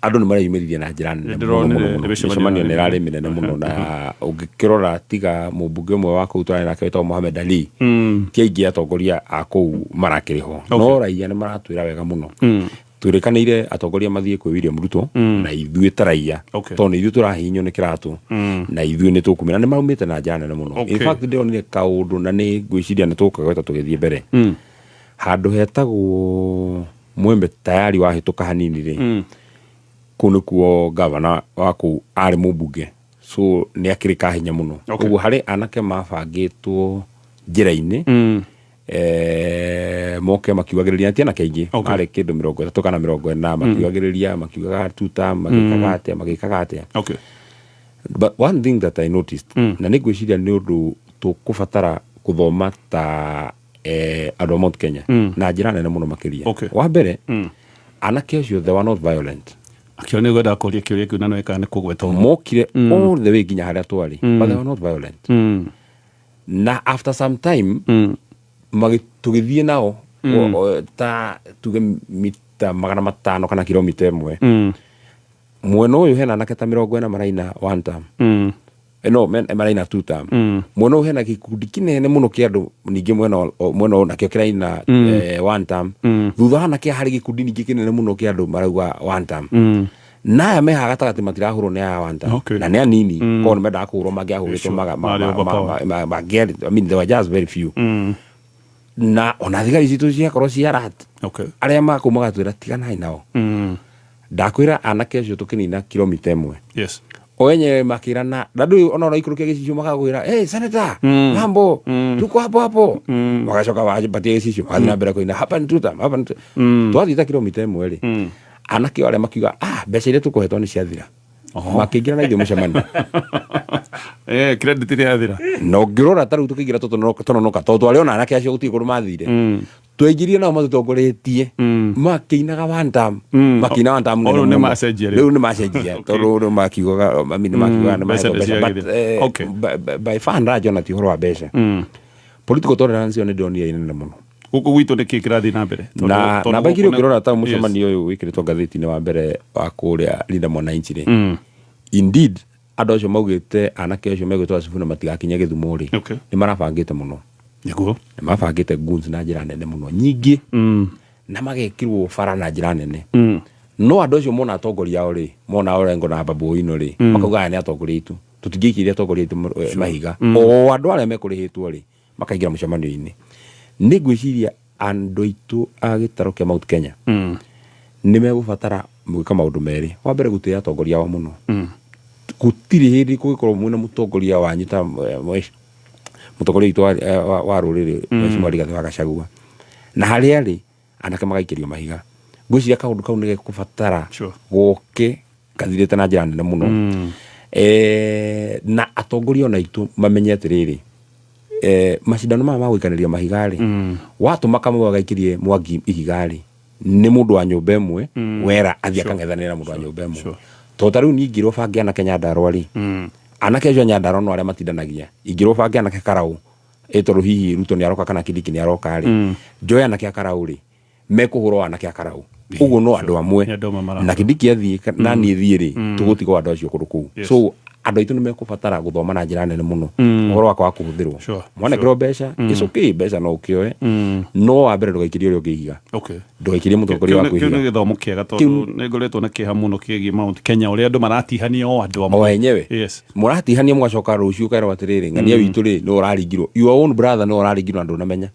Andũ nĩ mareyumĩririe na njĩra nene mũno. Nĩndĩronire Mũno mũno. mĩcemanio Mĩcemanio nĩ ĩrarĩ ĩrarĩ mĩnene mũno, na ũngĩkĩrora tiga mũmbunge ũmwe wa kũu twarĩ nake wĩtagwo Mohamed Ali, ti aingĩ atongoria a kũu marakĩrĩ ho, no raia nĩ maratwĩra wega mũno. Twĩrĩkanĩire atongoria mathiĩ kwĩ William Ruto na ithuĩ ta raia, tondũ nĩ ithuĩ tũrahihinywo nĩ kĩratũ na ithuĩ nĩ tũkumĩra. Nĩ maumĩte na njĩra nene mũno. In fact, ndĩronire kaũndũ na nĩ ngwĩciria nĩ tũkagweta tũgĩthiĩ mbere, handũ hetagwo Mwembe Tayari, wahĩtũka hanini rĩ, kũu nĩkuo gavana wa kũu arĩ mũmbunge, so nĩ akĩrĩ kahinya mũno. Ũguo harĩ anake mabangĩtwo njĩra-inĩ moke makiugagĩrĩria, ti anake aingĩ, marĩ kĩndũ 30 kana 40, makiugagĩrĩria, makiugaga tuta, magĩkaga atĩa, magĩkaga atĩa. But one thing that I noticed, na nĩ ngwĩciria nĩ ũndũ tũkũbatara gũthoma ta andũ a Mount Kenya na njĩra nene mũno makĩria. Wa mbere, anake acio, they were not violent. Akĩo nĩ ngwendaga kũria kĩũria kĩu na nĩwekaga nĩ kũgweta ũguo. Mokire all the way nginya harĩa twarĩ, but they were not violent. Na after some time tũgĩthiĩ nao ta tuge mita 500 kana kilomita 1. Mwena ũyũ hena anake ta 40 maraina one term. No maraina two term. Mwena ũyũ hena gĩkundi kĩnene mũno kĩa andũ ningĩ mwena ũyũ nakĩo kĩraina one term. Thutha wa anake harĩ gĩkundi ningĩ kĩnene mũno kĩa andũ marauga one term. Na aya mehaha gatagatĩ matirahũrwo nĩ aya one term. Na nĩ anini, korwo nĩ mendaga kũhũrwo mangĩahũrĩtwo. Marĩ overpower. Mangĩarĩ, I mean, they were just very few. Na ona thigari citũ ciakorwo cia rat, arĩa makũu magatwĩra tiganai nao. Ndakwĩra anake acio tũkĩnina kilomita 1, o enyewe makĩrana, na ndũĩ ona ũraikũrũkia gĩcicio makagwĩra, "Hey, senator, mambo, tuko hapo hapo." Magacoka wabatia gĩcicio, magathiĩ na mbere kũina, "Hapa ni tuta, hapa ni tuta." Twathiĩ ta kilomita 1 rĩ, anake o arĩa makiuga, "Ah, mbeca iria tũkũhetwo nĩ ciathira." Makĩingĩra na ithuĩ mũcemanio. Credit nĩ yathira. Na ũngĩrora ta rĩu tũkĩingĩra tũtononoka, tondũ twarĩ ona anake acio gũtirĩ kũndũ mathire. Twaingĩrire nao matũtongoretie makĩinaga one term, makĩina one term O nene rĩu nĩ mũno. macenjia rĩu. Rĩu nĩ macenjia, tondũ rĩu makiugaga, I mean, makiugaga nĩ Mbeca mahetwo mbeca. But, nĩciagĩrĩire. by far and large, ona ti ũhoro wa mbeca, political tolerance ĩyo nĩ ndĩronire nene mũno. Gũkũ gwitũ nĩ kĩ kĩrathiĩ na mbere? Na Tondũ namba 2 gũkũ ũngĩrora ta mũcemanio ũyũ wĩkĩrĩtwo ngathĩti-inĩ wa mbere wa kũrĩa Linda Mwananchi rĩ, indeed andũ acio maugĩte anake acio megwĩtwo Sifuna matigakinye Gĩthumo rĩ, nĩ marabangĩte mũno. Nĩ mabangĩte goons na njĩra nene mũno nyingĩ, na magekĩrwo bara na njĩra nene. No andũ acio mona atongoria ao rĩ, mona Orengo na Babu Owino rĩ, makauga aya nĩ atongoria aitũ, tũtingĩikĩria atongoria aitũ mahiga. O andũ arĩa mekũrĩhĩtwo rĩ, makaingĩra mũcemanio-inĩ. Nĩ ngwĩciria andũ aitũ a gĩtaro kĩa Mount Kenya nĩ megũbatara gwĩka maũndũ merĩ. Wa mbere, gũtĩĩa atongoria ao mũno. Gũtirĩ hĩndĩ kũngĩkorwo mwĩna mũtongoria wanyu ta mũtongoria witũ wa rũrĩrĩ, Mheshimiwa Rigathĩ wa Gachagua, na harĩa arĩ anake magaikĩrio mahiga. Ngwĩciria kaũndũ kau nĩ gekũbatara goke kathirĩte na njĩra nene mũno. Na atongoria ona aitũ mamenye atĩrĩrĩ, macindano maya ma gũikanĩria mahiga rĩ, watũma kamwe gaikĩrie Mwangi ihiga rĩ, nĩ mũndũ wa nyũmba ĩmwe wera athiĩ akang'ethanĩra na mũndũ wa nyũmba ĩmwe. Tondũ ta rĩu niĩ ingĩrwo bange anake Nyandarũa rĩ, anake acio a Nyandarũa no arĩa matindanagia. Ingĩrwo bange anake Karau ĩ, tondũ hihi Ruto nĩ aroka kana Kindiki nĩ aroka rĩ, njoe anake a Karau rĩ, mekũhũra o anake a Karau ũguo, no andũ amwe. Nĩ andũ amwe marahũra. Na Kindiki athiĩ na niĩ thiĩ rĩ, tũgũtiga andũ acio kũndũ kũu. So andũ aitũ nĩ mekũbatara gũthoma na njĩra nene mũno ũhoro wakwa wa kũhũthĩrwo. Mwanengerwo mbeca, it's okay, mbeca no ũkĩoe, no wa mbere ndũgaikĩrie ũrĩa ũngĩ ihiga, ndũgaikĩrie mũtongoria waku Kĩu nĩ ihiga. gĩthomo kĩega, tondũ nĩ ngoretwo na kĩeha mũno kĩgiĩ Mount Kenya, ũrĩa andũ maratihania o andũ amwe. O enyewe. Mũratihania, mũgacoka rũciũ ũkerwo atĩrĩrĩ, ng'ania witũ rĩ, nĩ ũraringirwo, your own brother nĩ ũraringirwo na ndũnamenya,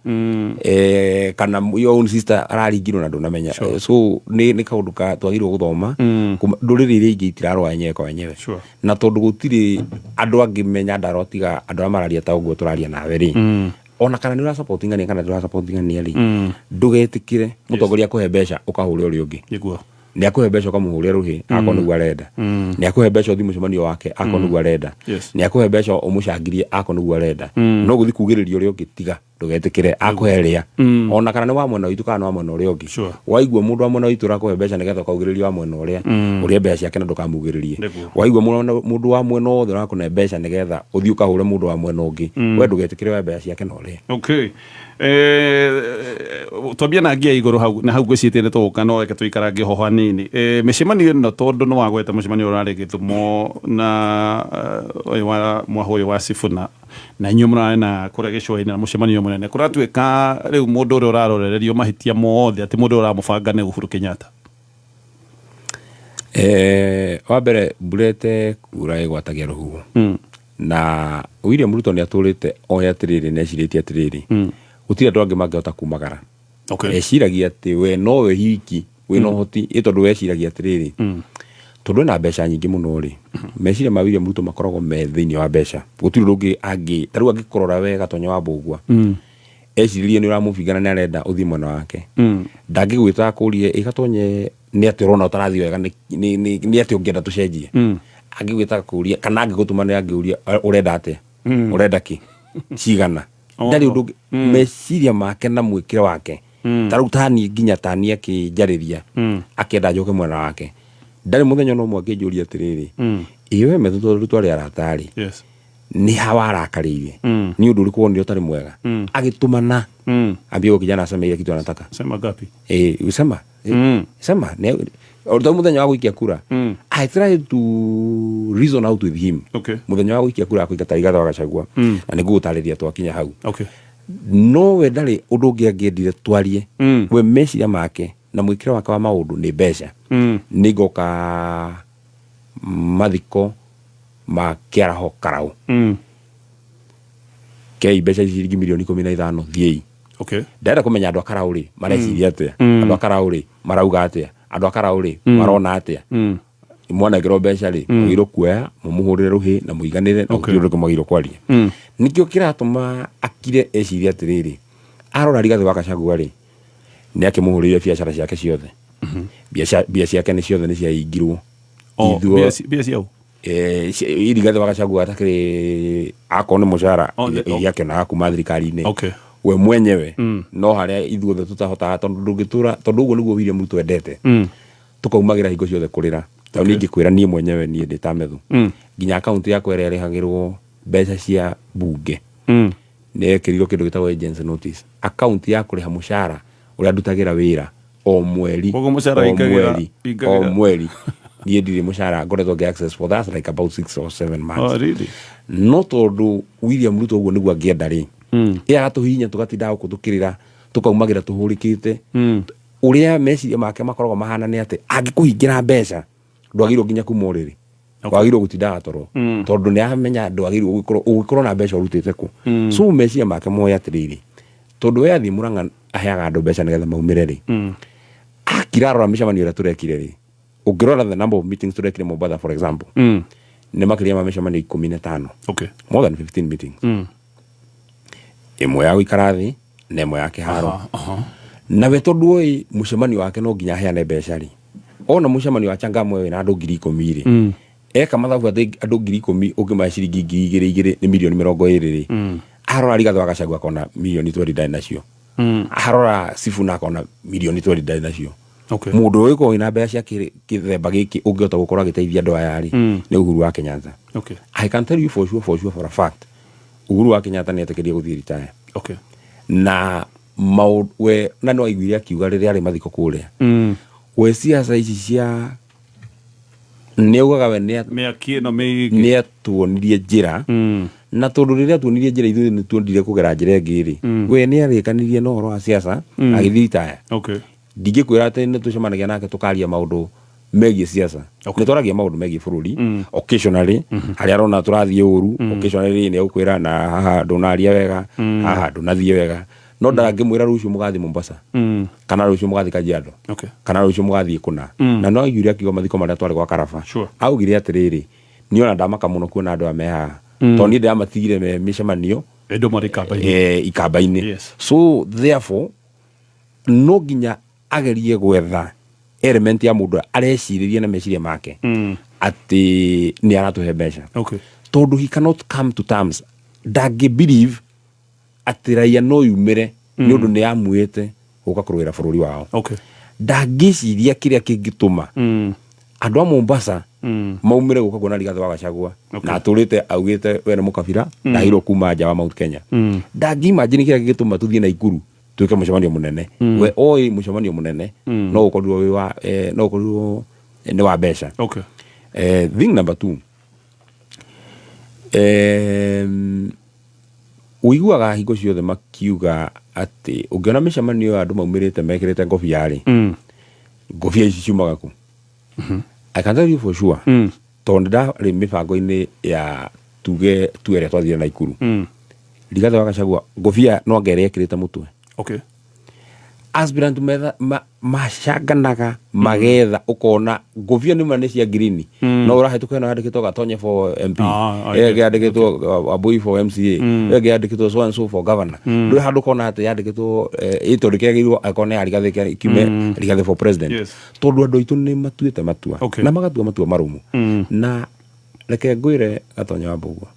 kana your own sister araringirwo na ndũnamenya. So nĩ kaũndũ ka twagĩrĩirwo gũthoma. Ndũrĩrĩ iria ingĩ itirarũa enyewe kwa enyewe. Na tondũ gũtirĩ andũ angĩ me Nyandarũa tiga andũ arĩa mararia ta ũguo tũraria nawe rĩ, ona kana nĩ ũrasupport ng'ania kana ndũrasupport ng'ania rĩ, ndũgetĩkĩre mũtongoria akũhe mbeca ũkahũre ũrĩa ũngĩ. Nĩ akũhe mbeca ũkamũhũrĩra rũhĩ akorwo nĩguo arenda, nĩ akũhe mbeca ũthiĩ mũcemanio wake akorwo nĩguo arenda, nĩ akũhe mbeca ũmũcangirie akorwo nĩguo arenda, no gũthiĩ kugĩrĩria ũrĩa ũngĩ, tiga. Ndũgetĩkĩre akũhe rĩa, ona kana nĩ wa mwena witũ kana nĩ wa mwena ũrĩa ũngĩ. Waigua mũndũ wa mwena witũ ũrakũhe mbeca nĩgetha ũkaugĩrĩria wa mwena ũrĩa, ũrĩe mbeca ciake na ndũkamugĩrĩrie. Waigua mũndũ wa mwena wothe ũrakũne mbeca nĩgetha ũthiĩ ũkahũre mũndũ wa mwena ũngĩ, we ndũgetĩkĩre oe mbeca ciake na ũrĩe. Okay. Twambia na ngia igũrũ hau na hau ngwĩciĩtie nĩ tũgũka, no reke tũikarange ho hanini. Mĩcemanio ĩno, tondũ nĩ wagweta mũcemanio ũrarĩ Gĩthumo na ũyũ wa mwahũ ũyũ wa Sifuna, na inyuĩ mũrarĩ na kũrĩa gĩcũa-inĩ na mũcemanio mũnene, kũratuĩka rĩu mũndũ ũrĩa ũrarorererio mahĩtia mothe atĩ mũndũ ũrĩa ũramũbanga nĩ Uhuru Kenyatta. Wa mbere, mbura ĩtekura ĩgwatagia rũhuho. Na William Ruto nĩ atũrĩte oĩ atĩrĩrĩ na ecirĩtie atĩrĩrĩ, gũtirĩ andũ angĩ mangĩhota kumagara. Eciragia atĩ we nowe hiki wĩna ũhoti, ĩ tondũ weciragia atĩrĩrĩ, tondũ ena mbeca nyingĩ mũno rĩ, meciria ma William Ruto makoragwo me thĩinĩ wa mbeca. Gũtirĩ ũndũ ũngĩ angĩ ta rĩu angĩkũrora we Gatonyo wa Mbũgua, eciririe nĩ ũramũbinga na nĩ arenda ũthiĩ mwena wake, ndangĩgwĩta akũrie, "Ĩ Gatonye, nĩ atĩ ũrona ũtarathiĩ wega? Nĩ atĩ ũngĩenda tũcenjie?" Angĩgwĩta akũrie kana angĩgũtũma nĩ angĩũria, "Ũrenda atĩa? Ũrenda kĩ cigana?" Ndarĩ ũndũ ũngĩ. Meciria make na mwĩkĩre wake, ta rĩu taniĩ, nginya taniĩ akĩnjarĩria akĩenda njoke mwena wake, ndarĩ mũthenya ona ũmwe akĩnjũria atĩrĩrĩ, "Ĩ we Methu, tondũ twarĩ arata rĩ, nĩ ha warakarĩire? Nĩ ũndũ ũrĩkũ wonire ũtarĩ mwega?" Agĩtũmana, "Ambia huyo kijana aseme ile kitu anataka." Sema ngapi? Sema. Sema. Ta mũthenya wa gũikia kura, I tried to reason out with him. Mũthenya wa gũikia kura akũingata Rigathĩ wa Gachagua, na nĩ ngũgũtarĩria twakinya hau. No we ndarĩ ũndũ ũngĩ angĩendire twarie. We meciria make na mwĩkĩre wake wa maũndũ nĩ mbeca. Nĩ ngoka mathiko ma kĩaraho Karaũ, kei mbeca ici ciringi mirioni 15, thiĩi. Ndĩrenda kũmenya andũ a Karaũ rĩ mareciria atĩa, andũ a Karaũ rĩ marauga atĩa, andũ a Karaũ rĩ marona atĩa. Mwanengerwo mbeca rĩ, mwagĩrĩirwo kuoya mũmũhũrĩre rũhĩ na mũiganĩre na gũtirĩ ũndũ ũngĩ mwagĩrĩirwo kwaria. Nĩkĩo kĩratũma akire ecirie atĩrĩrĩ, arora Rigathĩ wa Gachagua rĩ, nĩ akĩmũhũrĩire biacara ciake ciothe. Mbia ciake nĩ ciothe nĩ ciahingirwo. Oh, mbia ciao. Rigathĩ wa Gachagua atakĩrĩ akorwo nĩ mũcara iria akĩonaga kuma thirikari-inĩ, we mwenyewe, no harĩa ithuothe tũtahotaga, tondũ ndũngĩtũra, tondũ ũguo nĩguo William Ruto endete, tũkaumagĩra hingo ciothe kũrĩra. Tondũ niĩ ingĩkwĩra niĩ mwenyewe, niĩ ndĩ ta Methu, nginya akaunti yakwa ĩrĩa ĩrĩhagĩrwo mbeca cia bunge nĩ yekĩrirwo kĩndũ gĩtagwo agency notice, akaunti ya kũrĩha mũcara ũrĩa ndutagĩra wĩra o mweri. Koguo mũcara o mweri o mweri niĩ ndirĩ mũcara ngoretwo ngĩ access for that's like about 6 or 7 months. Oh, really? No tondũ William Ruto ũguo nĩguo angĩenda rĩ, ĩ agatũhihinya tũgatinda gũkũ tũkĩrĩra, tũkaumagĩra tũhũrĩkĩte. Ũrĩa meciria make makoragwo mahana nĩ atĩ angĩkũhingĩra mbeca, ndwagĩrĩirwo nginya kuma ũrĩrĩ, wagĩrĩirwo gũtindaga toro, tondũ nĩ amenya ndwagĩrĩirwo gũkorwo ũgĩkorwo na mbeca ũrutĩte kũ. So meciria make moĩ atĩrĩrĩ, tondũ we athiĩ Murang'a aheaga andũ mbeca nĩgetha maumĩre rĩ, akira arora mĩcemanio ĩrĩa tũrekire rĩ, ũngĩrora the number of meetings tũrekire Mombatha, for example, nĩ makĩria ma mĩcemanio 15, more than 15 meetings, ĩmwe ya gũikara thĩ na ĩmwe ya kĩharo. Na we tondũ oĩ mũcemanio wake no nginya aheane mbeca rĩ, ona mũcemanio wa Changamwe wĩna andũ 10,000 rĩ, eka mathabu atĩ andũ 10,000 ũngĩmahe ciringi ngiri igĩrĩ igĩrĩ nĩ mirioni 20 rĩ, arora Rigathĩ wa Gachagua akona mirioni 20 ndarĩ nacio, arora Sifuna akona mirioni 20 ndarĩ nacio. Mũndũ ũyũ ũkorwo wĩna mbeca cia kĩthemba gĩkĩ ũngĩhota gũkorwo agĩteithia andũ aya rĩ, nĩ Uhuru wa Kenyatta. I can tell you for sure, for sure, for a fact, Uhuru wa Kenyatta nĩ etĩkĩrie gũthiĩ retire. Na maũndũ we na no aiguire akiuga rĩrĩa arĩ mathiko kũrĩa, we siasa ici cia nĩ augaga we nĩ Mĩaki ĩno mĩingĩ. Nĩ atuonirie njĩra, na tondũ rĩrĩa atuonirie njĩra ithuĩ nĩ tuondire kũgera njĩra ĩngĩ rĩ, we nĩ arĩkanirie na ũhoro wa siasa, agĩthiĩ retire. Ndingĩkwĩra atĩ nĩ tũcemanagia nake tũkaria maũndũ megiĩ siasa. Nĩ twaragia maũndũ megiĩ bũrũri occasionally, harĩa arona tũrathiĩ ũru, occasionally nĩ egũkwĩra na haha ndũnaria wega, haha ndũnathiĩ wega, no ndangĩmwĩra rũciũ mũgathiĩ Mombasa kana rũciũ mũgathiĩ Kajiado kana rũciũ mũgathiĩ kũna. Na no aiguire akiuga mathiko marĩa twarĩ gwa Karaba, augire atĩrĩrĩ, niĩ ona ndamaka mũno kuona andũ aya me haha, tondũ niĩ ndĩramatigire me mĩcemanio. Endo marĩ ikamba-inĩ. Ikamba-inĩ. So therefore no nginya agerie gwetha element ya mũndũ arecirĩria na meciria make atĩ nĩ aratũhe mbeca, tondũ he cannot come to terms, ndangĩ believe. Atĩ raia no yumĩre nĩ ũndũ nĩ yamuĩte gũka kũrũĩra bũrũri wao. Ndangĩciria kĩrĩa kĩngĩtũma andũ a Mombasa maumĩre gũka kuona Rigathĩ wa Gachagua na atũrĩte augĩte we nĩ mũkabira, ndagĩrĩirwo kuma nja wa Mount Kenya. Ndangĩ imagine kĩrĩa kĩngĩtũma tũthiĩ Naikuru twĩke mũcemanio mũnene. We oĩ mũcemanio mũnene no ũkorirwo wĩ wa no ũkorirwo nĩ wa mbeca. Thing number two, ũiguaga hingo ciothe makiuga atĩ ũngĩona mĩcemanio ya andũ maumĩrĩte mekĩrĩte ngobia rĩ, ngobia ici ciumaga kũ? I can tell you for sure, tondũ ndarĩ mĩbango-inĩ ya tuge tu ĩrĩa twathire Naikuru, Rigathĩ wa Gachagua ngobia no anga ĩrĩa ekĩrĩte mũtwe. Aspirant metha macanganaga magetha, ũkona ngobia nĩma nĩ cia green, no ũrahĩtũka ĩno yandĩkĩtwo Gatonye for MP, Ah, I ĩyo get ĩngĩ yandĩkĩtwo Wambui for MCA, ĩyo ĩngĩ yandĩkĩtwo so and so for governor. Ndũrĩ handũ ũkona atĩ yandĩkĩtwo ĩ tondũ kĩagĩrĩirwo akorwo nĩ ya Rigathĩ kiume Rigathĩ for president. Tondũ andũ aitũ nĩ matuĩte matua na magatua matua marũmu. Na reke ngwĩre, Gatonye wa Mbũgua,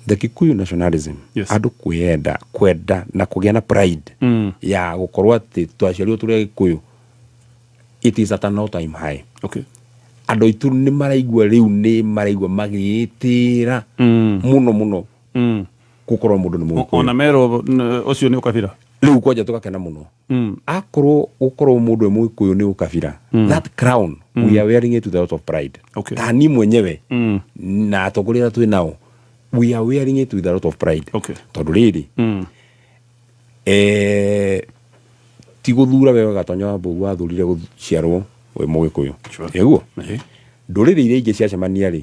the Kikuyu nationalism, andũ kwĩyenda, kwenda na kũgĩa na pride ya gũkorwo atĩ twaciarirwo tũrĩ Agĩkũyũ, it is at an all time high. Andũ aitũ nĩ maraigua rĩu, nĩ maraigua magĩĩtĩra mũno mũno gũkorwo mũndũ nĩ Mũgĩkũyũ. Ona merwo ũcio nĩ ũkabira. Rĩu kwanja tũgakena mũno. Akorwo gũkorwo mũndũ e Mũgĩkũyũ nĩ ũkabira, that crown, we are wearing it with a lot of pride. Ta ni mwenyewe na atongoria arĩa twĩ nao, we are wearing it with a lot of pride. Tondũ rĩrĩ, ti gũthura wewe Gatonya wa Mbũgu wathurire gũciarwo wĩ Mũgĩkũyũ. Ĩguo ndũrĩrĩ iria ingĩ ciacemania rĩ,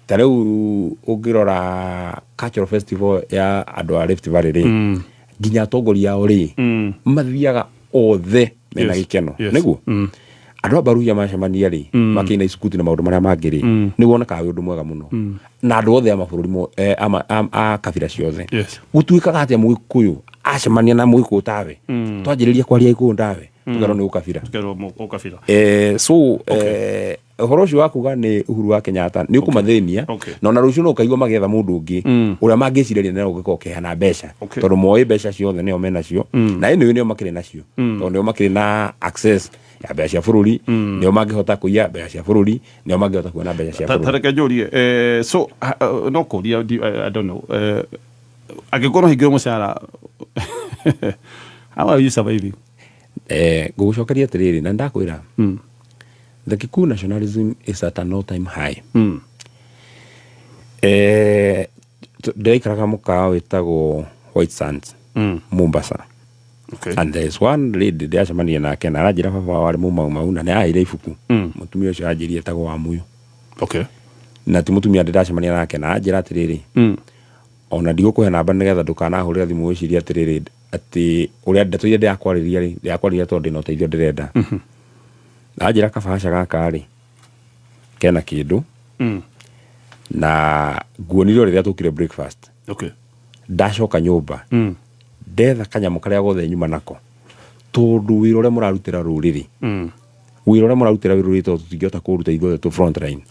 ta rĩu ũngĩrora cultural festival ya andũ a Rift Valley rĩ, nginya atongoria ao rĩ, mathiaga othe mena gĩkeno. Nĩguo andũ a Baruhia macemania rĩ, makĩina isukuti na maũndũ marĩa mangĩ rĩ, nĩ wonekaga wĩ ũndũ mwega mũno na andũ othe a mabũrũri a kabira ciothe. Gũtuĩkaga atĩa Mũgĩkũyũ acemania na Mũgĩkũyũ tawe, twanjĩrĩria kwaria Gĩkũyũ tawe, tũkerwo nĩ ũkabira? Tukerwo ũkabira. So ũhoro ũcio wa kuga nĩ Uhuru wa Kenyatta nĩ ũkũmathĩnia. Na ona rũciũ no ũkaigua magĩetha mũndũ ũngĩ ũrĩa mangĩcirĩria nĩ ũngĩkorwo ũkĩheana mbeca, tondũ moĩ mbeca ciothe nĩo menacio, na anyway nĩo makĩrĩ nacio, tondũ nĩo makĩrĩ na access ya mbeca cia bũrũri, nĩo mangĩhota kũiya mbeca cia bũrũri, nĩo mangĩhota kuona mbeca cia bũrũri. Tareke njũrie, so no kũria, I don't know, angĩkorwo hingĩrwo mũcara, how are you surviving? Ngũgũcokeria atĩrĩrĩ, na ndakwĩra the Kikuyu nationalism is at an all time high. Ndĩraikaraga mũkawa wĩtagwo White Sands, Mombasa. And there is one lady ndĩracemania nake na aranjĩra baba warĩ mũmaumau na nĩ aheire ibuku. Mũtumia ũcio anjĩrie etagwo Wamuyu. Na ti mũtumia ndĩracemania nake na anjĩra atĩrĩrĩ, ona ndigũkũhe namba nĩgetha ndũkanahũrĩra thimũ wĩcirie atĩrĩrĩ atĩ ũrĩa ndeto iria ndĩrakwarĩria rĩ, ndĩrakwarĩria tondũ ndĩna ũteithio ndĩrenda. Na anjĩra kabahaca gaka rĩ kena kĩndũ na nguonire o rĩrĩa tũkire breakfast. Ndacoka nyũmba, ndetha kanyamũ karĩa gothe nyuma nako, tondũ wĩra ũrĩa mũrarutĩra rũrĩrĩ, wĩra ũrĩa mũrarutĩra rũrĩrĩ, tondũ tũtingĩhota kũũruta ithuothe tũ front line,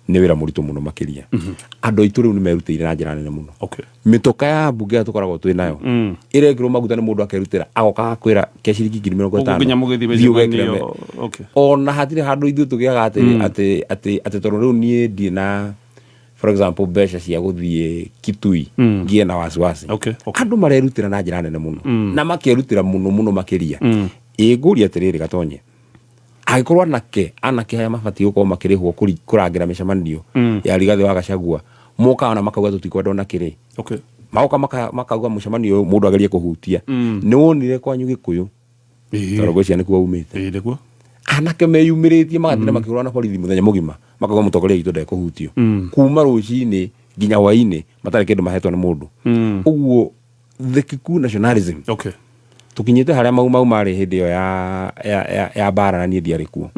nĩ wĩra mũritũ mũno makĩria. Andũ aitũ rĩu nĩ merutĩire na njĩra nene mũno. Mĩtoka ya mbunge ĩrĩa tũkoragwo twĩ nayo ĩrekĩrwo maguta nĩ mũndũ akerutĩra, agoka agakwĩra ke ciringi ngiri mĩrongo Ũguo ĩtano nginya mũgĩthiĩ thiĩ ũgekĩre mĩcemanio, Ona hatirĩ handũ ithuĩ tũgĩaga atĩ atĩ tondũ rĩu niĩ ndirĩ na, for example, mbeca cia gũthiĩ Kitui, ngĩe na wasiwasi. Andũ marerutĩra na njĩra nene mũno na makerutĩra mũno mũno makĩria. Ĩ ngũria atĩrĩrĩ, Gatonye, angĩkorwo anake aya mabatiĩ gũkorwo makĩrĩhwo kũrangĩra mĩcemanio ya Rigathĩ wa Gachagua mokaga na makauga tũtikwenda ona kĩrĩ, magoka makauga mũcemanio ũyũ mũndũ agerie kũhutia. Nĩ wonire kwanyu Gĩkũyũ, tondũ ngwĩciria nĩkuo umĩte, Ĩĩ, nĩguo. Anake meyumĩrĩtie magatinda makĩhũrana na borithi mũthenya mũgima, makauga mũtongoria witũ ndekũhutio, kuma rũcinĩ nginya hwainĩ, matarĩ kĩndũ mahetwo nĩ mũndũ. Ũguo the Kikuyu nationalism, tũkinyĩte harĩa Mau Mau marĩ hĩndĩ ĩyo ya mbara, na niĩ ndiarĩ kuo.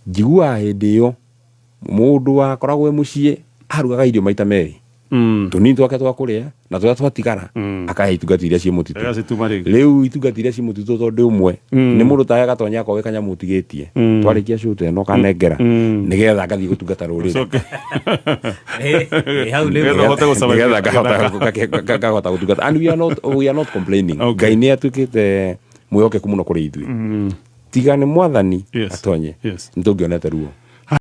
Njiguaga hĩndĩ ĩyo mũndũ wakoragwo e mũciĩ arugaga irio maita merĩ, tũnini twake twa kũrĩa Na tũrĩa twatigara akahe itungati iria ciĩ mũtitũ. Agacituma rĩu. Rĩu itungati iria ciĩ mũtitũ, tondũ ũmwe nĩ mũndũ tawe agatonya akowe kanyamũ ũtigĩtie, twarĩkia show ta ĩno kanengera nĩgetha ngathiĩ gũtungata rũrĩrĩ. Coke. Hau nĩ Nĩgetha ũhote gũcama. Nĩgetha ngahota gũtungata, and we are not complaining. Ngai nĩ atuĩkĩte mwĩhokeku mũno kũrĩ ithuĩ. Tiga nĩ Mwathani atonye, nĩ tũngĩonete ruo.